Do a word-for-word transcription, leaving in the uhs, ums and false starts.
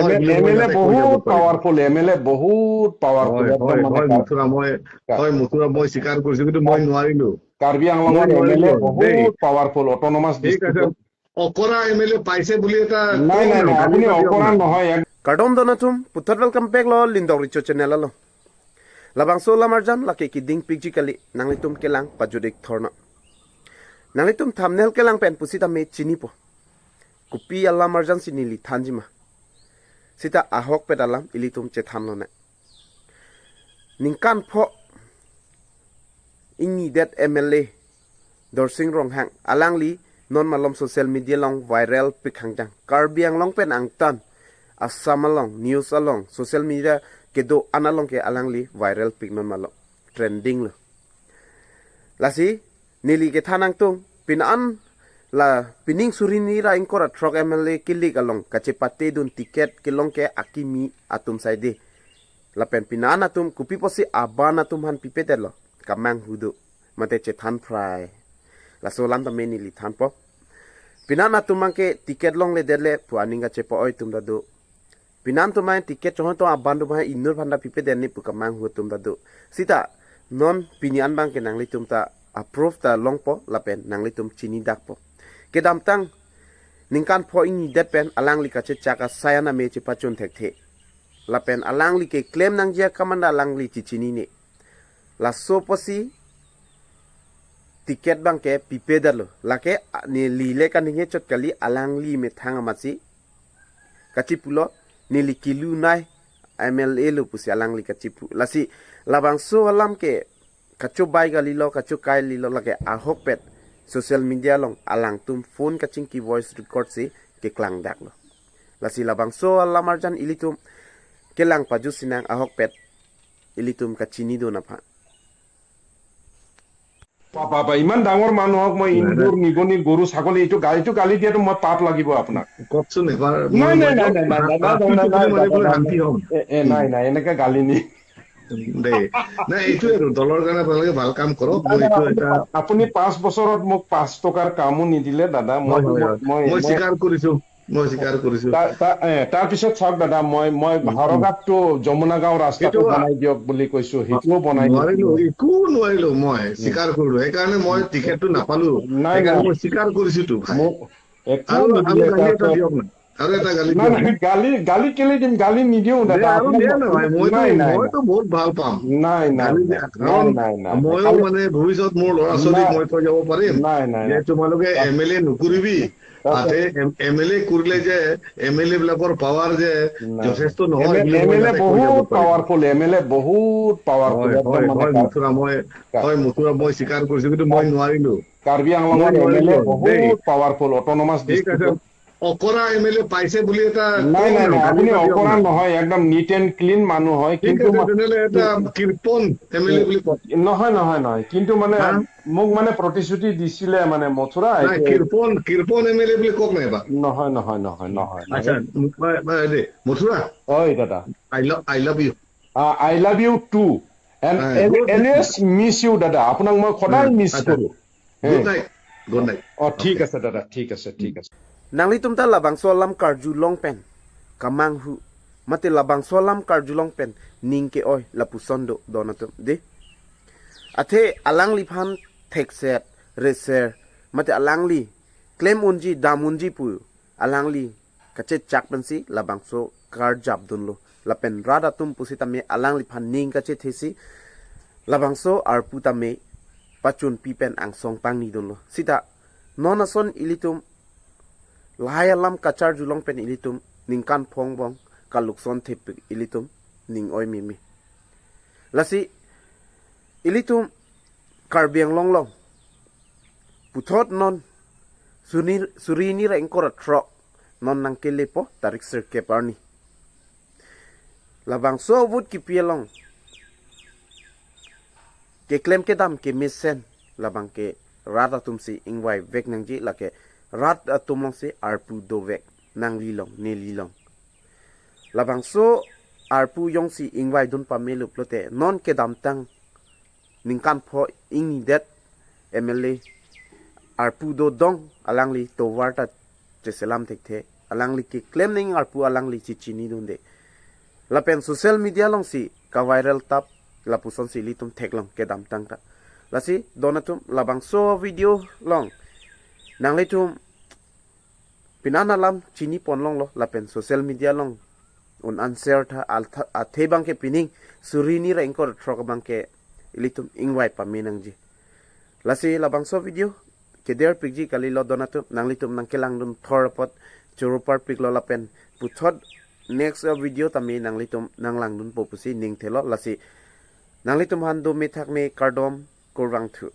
হয়, বুলি মই M L এ ইয়াতে কৈ যাব বহুত পাৰিম। পাৱাৰফুল, এম এল এ বহুত পাৱাৰফুল, হয়, একদম হয়, মানে হয়, কাৰ-, মথুৰা, মই, কাৰ-, হয়, মথুৰা, মই স্বীকাৰ কৰিছো, কিন্তু মই কাৰ-, নোৱাৰিলো। কাৰ্বি আংলঙৰ মই এম এল এ নোৱাৰিলো দেই। বহুত পাৱাৰফুল, অট'নমাছ ঠিক আছে, ডিষ্ট্ৰিক্টত। অকৰা এম এল এ পাইছে বুলি এটা নাই, কম নাই, নাই, গালি আপুনি পাতি অকৰা আপোনাক। নহয়, এক- Kardom don atum, puthot welcome back lo Lindok Richo channel along. Labangso alam arjan lake keding pikji kali, nanglitum kelang pajut-ik thorna. Nanglitum thumbnail kelang pen pusitame chinipo. Kopi alam arjan si neli thanji ma. Sita ahokpet alam ilitum chethan lonang. Ningkan pho ingnidet M L A Dorsing Ronghang alangli non malom social media along viral pik hangjang. Karbi Anglong pen angtan Assam along, news along, social media kedo-an along ke alangli viral pik non malom. Trending lo. Lasi, neli kethan nangtung, pinan la pining suri hini ra ingkoi ra throk M L A kilik along, kachepatedun ticket kelong ke akimi atum saide. Lapen pinan atum kopi pusi aban atum aphan pipedetlo, kamanghu do, mate chethan phrai. Laso alam tame neli thanpo. Pinan atum abangke ticket longledetle pu aning kachepa-oi atum ta do. Pinan atum abang ticket chonghon to aban atum abang inut aphan ta pipedet ne pu kamanghu atum ta do. Sita non pini an abangke nanglitum ta approve ta longpo lapen nanglitum chinidakpo. Kedamtang ningkan pho ingnidet pen alangli kachechak asai an ame chepachun thekthe. Lapen alangli keklem nangji akam anta alangli chichinine. Laso pusi ticket abangke pipedetlo. Lake a-, neli le kaningje chot kali, alangli methang amatsi kachipulo, neli kelunei M L A lo pusi alangli kachipu. Lasi labangso alam ke kachobai kalilo, kachokai kalilo, lake ahokpet social media along alangtum phone kachingki voice record si keklangdaklo. Lasi labangso alam arjan ilitum kelang pajutsi nang ahokpet ilitum kachinidun aphan. বাবা, বাবা, ইমান ডাঙৰ মানুহ হওক, মই নাই, নাই। ইন্দুৰ নিগনি, গৰু, ছাগলী, এইটো গা-, এইটো গালি দিয়াটো মই পাপ লাগিব আপোনাক। কওকচোন এবাৰ, নাই, মই, নাই, মই নাই, নাই, নাই, নাই, নাই, হাতটো নাই, টুকুৰি নাই, মাৰি নাই, পেলাই নাই, শান্তি হ'ম। এ, এ, নাই, উম। নাই, এনেকে গালি নি-, দেই। নাই, এইটোৱে আৰু, দলৰ কাৰণে আপোনালোকে ভাল কাম কৰক। নাই, মই নাই, এইটো আপুনি এটা পা-, আপুনি পাঁচ বছৰত মোক পাঁচ টকাৰ কামো নিদিলে, দাদা। মই, হয়, হয়, মই, হয়। মই, মই মই স্বীকাৰ কৰিছো, মই স্বীকাৰ কৰিছো। তাৰ, তাৰ, এ, তাৰ পিছত চাওক দাদা, মই, মই উম, উম। হৰঘাটটো যমুনা গাঁও ৰাস্তাটো সেইটো বনাই দিয়ক বুলি কৈছো, সেইটোও বনাই নোৱাৰিলো, নিদিলে। একো নোৱাৰিলো মই, উম। স্বীকাৰ কৰিলো। সেইকাৰণে মই উম। টিকেটটো নাপালো। নাই, সেইকাৰণে নাই। মই স্বীকাৰ কৰিছো তো, ভাই। মোক একো আৰু, আৰু নিদিলে, গালি এটা তাৰপিছত দিয়ক না। আৰু এটা গালি নাই, দিয়ক নাই, না। গালি, গালি কেলে দিম? গালি নিদিওঁ, দে, দাদা। আৰু আপোনাক দিয়া মই, না, ভাই। মইতো, নাই, নাই, মইতো নাই। বহুত ভাল পাম। নাই, নাই, গালি নাই, দিয়া, নাই, কাৰণ নাই, নাই, নাই। ময়ো গালি মানে ভৱিষ্যত মোৰ ল'ৰা ছোৱালীক নাই। মই কৈ যাব পাৰিম নাই, নাই, যে নাই। তোমালোকে তাত এম এল এ নকৰিবি। তাত তাতে এম-, এম এল এ কৰিলে যে এম এল এ বিলাকৰ পাৱাৰ যে নাই। যথেষ্ট নহয় এম এল এ, বুলি মই এম এল এ ইয়াতে কৈ যাব বহুত পাৰিম। পাৱাৰফুল, এম এল এ বহুত পাৱাৰফুল, হয়, একদম হয়, মানে হয়, কা-, মথুৰা, মই, কা-, হয়, মথুৰা, মই স্বীকাৰ কৰিছো, কিন্তু মই কা-, নোৱাৰিলো। কাৰ্বি মই আংলঙৰ এম এল এ নোৱাৰিলো বহুত দেই। পাৱাৰফুল, অট'নমাছ ঠিক আছে, ডিষ্ট্ৰিক্টত। অকৰা এম এল এ পাইছে বুলি এটা নাই, কওক নাই, না, নাই, গালি আপুনি এটা দিয়ক অকৰা না। নহয়, একদম নিট এণ্ড ক্লিন মানুহ হয়, ঠিক কিন্তু আছে, মা-, তেনেহ'লে এটা কি-, কৃপণ এম এল এ বুলি কওক। নহয়, নহয়, নহয়, কিন্তু মানে হা? মোক মানে প্ৰতিশ্ৰুতি দিছিলে মানে মথুৰা, নাই, এইটো কৃপণ, কৃপণ এম এল এ বুলি কওক না এবাৰ। নহয়, নহয়, নহয়, নহয়, আচ্ছা, নহয়। ম-, ম-, ম-, দে, মথুৰা। হয়, দাদা। I love, I love you। A, I love you too। And Ha, al-, good। Always miss you, দাদা। আপোনাক মই সদায় হা, মিছ আচ্ছা। কৰো। Good night। Good night। অ, ঠিক আছে, দাদা, ঠিক আছে, ঠিক আছে। Nanglitum ta labangso alam karjulong pen kamanghu, mate labangso alam karjulong pen ning ke-oi lapuson do don atum de. Athe alangliphan thekset, reser, mate alangli klem unji, dam unji pu alangli kachechak pensi labangso karjapdunlo. Lapen rat atum pusitame alangliphan ning kachethesi labangso arpu tame pachunpi pen angsong pangnidunlo. Sita non ason ilitum lahai alam kacharjulong pen ilitum ningkan pho angbong kalukson thepik ilitum ning-oi meme. Lasi ilitum Karbi Anglong along puthot non suni, suri hini ra ingkoi ra throk non nangkelepo tarik sirkep arni. Labangso vote kipi along keklem kedam kemesen labang ke rat atum si ingvai vek nangji, lake rat atum along si arpu dovek, nangli along, neli along. Labangso arpu jongsi ingvaidun pamelo pulote non kedamtang ningkan pho ingnidet M L A arpu dodong alangli tovar ta cheselam thekthe. alangli keklem ning arpu alangli chechinidunde. Lapen social media alongsi ka-viral tap lapusonsi ilitum theklong kedamtang ta. Lasi don atum, labangso video along nanglitum pinan alam chiniponlonglo lapen social media along un-an share tha, altha-, athe abangke pining suri hini ra ingkoi ra throk abangke ilitum ingvai pame nangji. Lasi labangso video keder pikji kalilo don atum, nanglitum nangkelangdun thor apot choro parpiklo lapen puthot next video tame nanglitum nanglangdunpo pusi ning thelo. Lasi nanglitum aphan dome thakme, kardom, kurvangthu.